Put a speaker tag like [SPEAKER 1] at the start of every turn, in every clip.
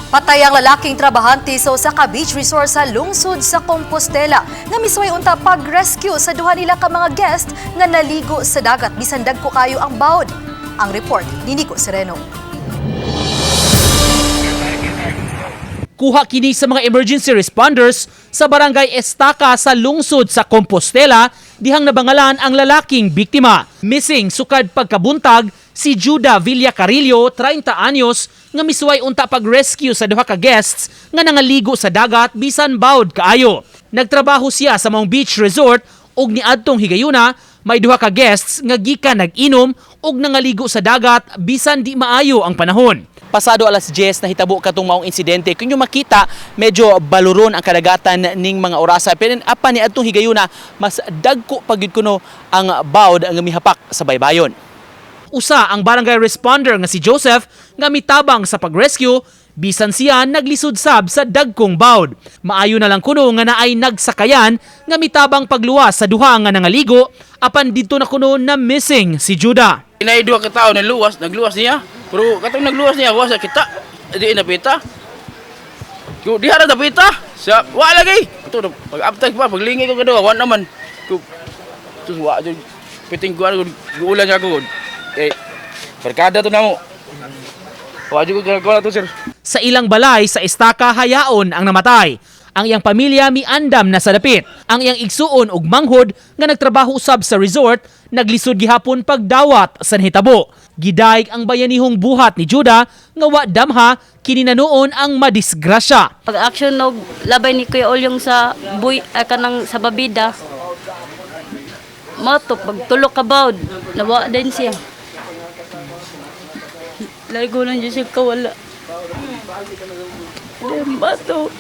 [SPEAKER 1] Patay ang lalaking trabahante sa usa ka beach resort sa lungsod sa Compostela nga misuway unta pag-rescue sa duha nila ka mga guest nga naligo sa dagat bisan dagko kayo ang bawd. Ang report ni Nico Sereno.
[SPEAKER 2] Kuha kini sa mga emergency responders sa Barangay Estaca sa lungsod sa Compostela dihang nabangalan ang lalaking biktima. Missing sukad pagkabuntag si Judah Villa Carillo, 30 anyos, nga misuway unta pag-rescue sa duha ka guests nga nangaligo sa dagat bisan bawd kaayo. Nagtrabaho siya sa maong beach resort ug niadtong higayuna may duha ka guests nga gikan nag-inom ug nangaligo sa dagat bisan di maayo ang panahon. Pasado alas 10 nahitabo katong maong insidente. Kung inyo makita, medyo baluron ang kadagatan ning mga orasa. Pero apan ni adtong higayuna, mas dagko pa gyud kuno ang bawd ang mihapak sa baybayon. Usa ang barangay responder nga si Joseph nga mitabang sa pag-rescue bisan siya naglisod sab sa dagkong bawd. Maayo na lang kuno nga naay nagsakayan nga mitabang pagluwas sa duha nga nangaligo apan didto na kuno na missing si Judah.
[SPEAKER 3] Inay duha ka tawo nagluwas, nagluwas niya. Pero katong nagluwas niya, wa sa kita. Di napita. Ku diha ra napita. Sa wa lagi. Ito pag aptag pa paglingi ko kadto wa naman. Ku tus wa jud piting kuan ko guulan niya ako. Eh barkada to namo. Wa jud ko kuan to, sir.
[SPEAKER 2] Sa ilang balay sa Estaka hayaon ang namatay. Ang iyang pamilya miandam na sa dapit. Ang iyang igsuon og manghod nga nagtrabaho usab sa resort naglisod gihapon pagdawat sa nahitabo. Gidayeg ang bayanihong buhat ni Judah nga wa damha kini na noon ang madisgrasya.
[SPEAKER 4] Pag-action og labay ni Kuya Olyong sa buy ay kanang sa babida. Mato pag tulok ka bawd, nawa din siya. Lagi lang dyan siya kawala. Then, bato.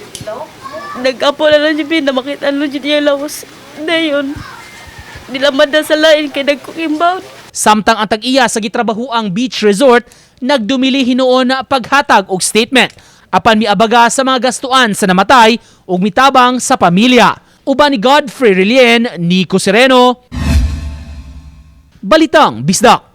[SPEAKER 4] Nag-apo na lang siya, na makita lang siya niya lawas. Dayon. Nilamad na sa lain kay nagkukimbaw.
[SPEAKER 2] Samtang ang tag-iya sa gitrabahuang beach resort nagdumili hinuon na paghatag og statement apan miabaga sa mga gastuan sa namatay ug mitabang sa pamilya. Uban ni Godfrey Relien, Nico Sereno, Balitang Bisdak.